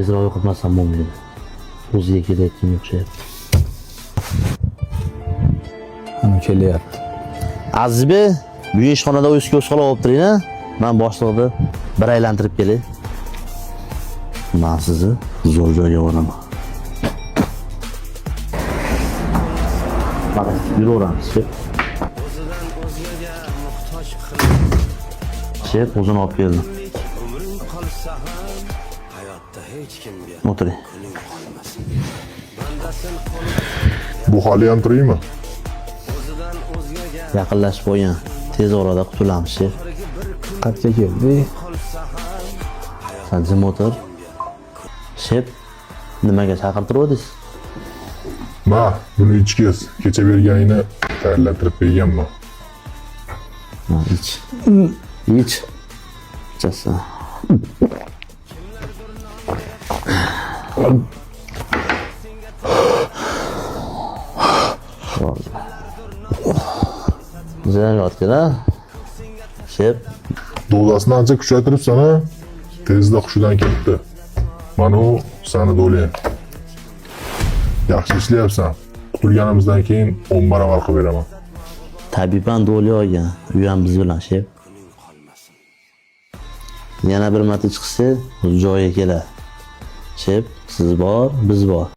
Tezroq yo'qotmasam bo'lmaydi. O'ziga kelayotganga o'xshayapti. Ana kelyapti. Azizbek, bu ishxonada o'z ko'z quloq bo'lib turing, a? Man boshliqni bir aylantirib kelay. Man sizni zo'r joyga boraman. Mana, yuraveramiz, shef. Shef, o'zini olib keldim. O'tiring. Bu hali ham tirikmi? Yaqinlashib qo'ygan. Tez orada qutulamiz, shef. Qayerga keldik? San jim o'tir. Shef, nimaga chaqirtiruvdingiz? Ma, buni ichgiz. Kecha berganingni tayyorlattirib berganman. Ha, ich. Ich. Ichasan. Bo'ldi. Jim yotgin, a? Shef, Dozasini ancha kuchaytiribsan a? Tezda hushidan ketdi. Mana u sani do'ling. Yaxshi ishlayapsan. Qutulganimizdan keyin 10 barobar qilib beraman. Tabiban do'li olgan. U ham biz bilan, shef. Yana bir marta chiqsa, joyiga keladi. Shef, siz bor, biz bor.